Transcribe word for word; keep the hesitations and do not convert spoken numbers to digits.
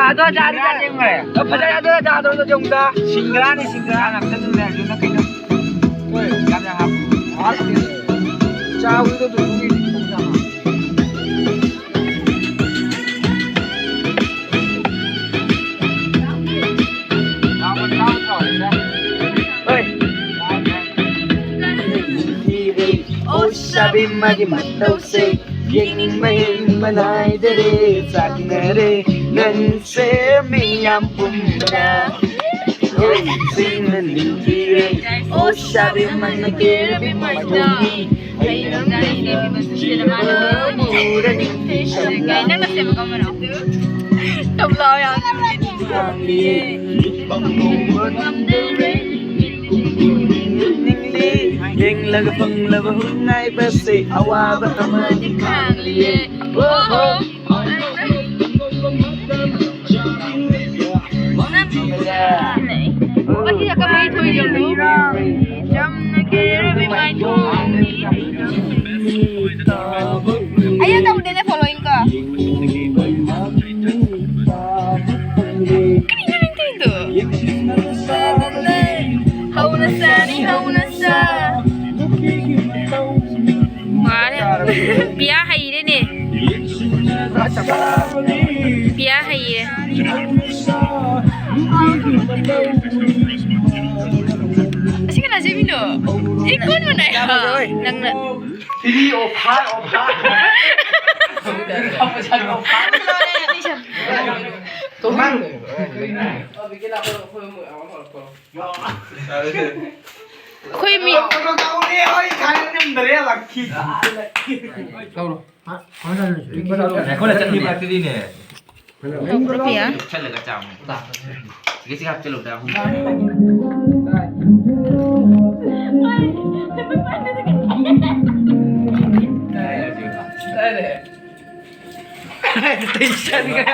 ꯑꯗꯣ ꯆꯥꯔꯗꯤ ꯆꯥꯁꯦ ꯈꯔ꯫ ꯑꯗꯣ ꯐꯖꯔꯦ, ꯑꯗꯣ ꯆꯥꯗꯧꯗꯣ ꯆꯨꯝꯗ꯫ ꯁꯤꯡꯒꯔꯥꯅꯤ, ꯁꯤꯡꯒꯔꯥ ꯉꯥꯛꯇ ꯑꯗꯨꯝ ꯂꯩꯔꯁꯨ ꯅꯪ ꯀꯩꯅꯣ꯫ ꯍꯣꯏ꯫ ꯌꯥꯝ ꯌꯥꯝ ꯍꯥꯞꯄꯨ꯫ ꯍꯥꯞꯇꯦ꯫ ꯆꯥꯕꯗꯣ ꯑꯗꯨꯝ ꯄꯨꯛꯅꯤꯡ ꯅꯨꯡꯁꯤꯗꯅ꯫ ꯍꯣꯏ꯫ ꯑꯣ ꯁꯥꯕꯤꯃꯒꯤ ꯃꯇꯧꯁꯦ ꯌꯦꯡꯅꯤꯡꯕ ꯍꯦꯟꯕ ꯅꯥꯏꯗꯔꯦ, ꯆꯥꯛꯅꯔꯦ ꯅꯪꯁꯦ ꯃꯤꯌꯥꯝ ꯄꯨꯝꯕꯗ꯫ ꯍꯣꯏ, ꯁꯤꯅ ꯅꯤꯡꯊꯤꯔꯦ꯫ ꯑꯣ ꯁꯥꯕꯤꯃꯅ ꯀꯦꯔꯕꯤ ꯃꯥꯏꯊꯣꯡꯅꯤ꯫ ꯅꯪꯅ ꯁꯦꯝꯕ ꯀꯝꯕꯅꯣ? ꯇꯞꯂꯥꯎ ꯌꯥꯝ ꯉꯝꯗꯔꯦ꯫ ꯌꯦꯡꯂꯒ ꯐꯪꯂꯕ ꯍꯨꯟꯉꯥꯏꯕꯁꯦ ꯑꯋꯥꯕ ꯑꯃꯗꯤ ꯈꯥꯡꯂꯤꯌꯦ꯫ ꯑꯣ, ꯑꯣ꯫ ꯉꯁꯤꯗ ꯀꯃꯥꯏ ꯊꯣꯏꯗꯧꯅꯣ? ꯆꯝꯅ ꯀꯦꯔꯕꯤ ꯃꯥꯏꯊꯣꯡꯅꯤ꯫ ꯑꯩꯅ ꯇꯧꯗꯦꯅꯦ following ꯀꯣ꯫ ꯀꯔꯤꯅꯣ ꯅꯪ ꯇꯧꯔꯤꯗꯣ? ꯍꯧꯅ ꯁꯥꯅꯤ, ꯍꯧꯅ ꯁꯥ꯫ ꯋꯥꯔꯦ꯫ ꯄꯤꯌꯥ ꯍꯩꯔꯦꯅꯦ꯫ ꯄꯤꯌꯥ ꯍꯩꯌꯦ꯫ ꯑꯁꯤ ꯀꯅꯥ ꯁꯦꯝꯃꯤꯅꯣ? ꯁꯤ ꯀꯣꯟ ꯃꯅꯥꯏ꯫ ꯅꯪꯅ꯫ ꯁꯤꯗꯤ ꯑꯣꯐꯔ, ꯑꯣꯐꯔ꯫ ꯄꯩꯁꯥꯒꯤ ꯑꯣꯐꯔ꯫ ꯑꯩꯈꯣꯏ ꯃꯤ ꯉꯥꯏꯈꯣꯅꯦ, ꯆꯠꯈꯤꯕ ꯉꯥꯛꯇꯗꯤꯅꯦ꯫ ꯄꯤꯌꯥ꯫ ꯆꯠꯂꯒ ꯆꯥꯃꯨ꯫ ꯆꯤꯛꯀꯦ ꯆꯤꯛꯀꯦ ꯍꯥꯞꯆꯤꯜꯂꯨꯗ ꯑꯍꯨꯝ꯫ ꯇꯩꯁꯟꯈ꯭ꯔꯦ꯫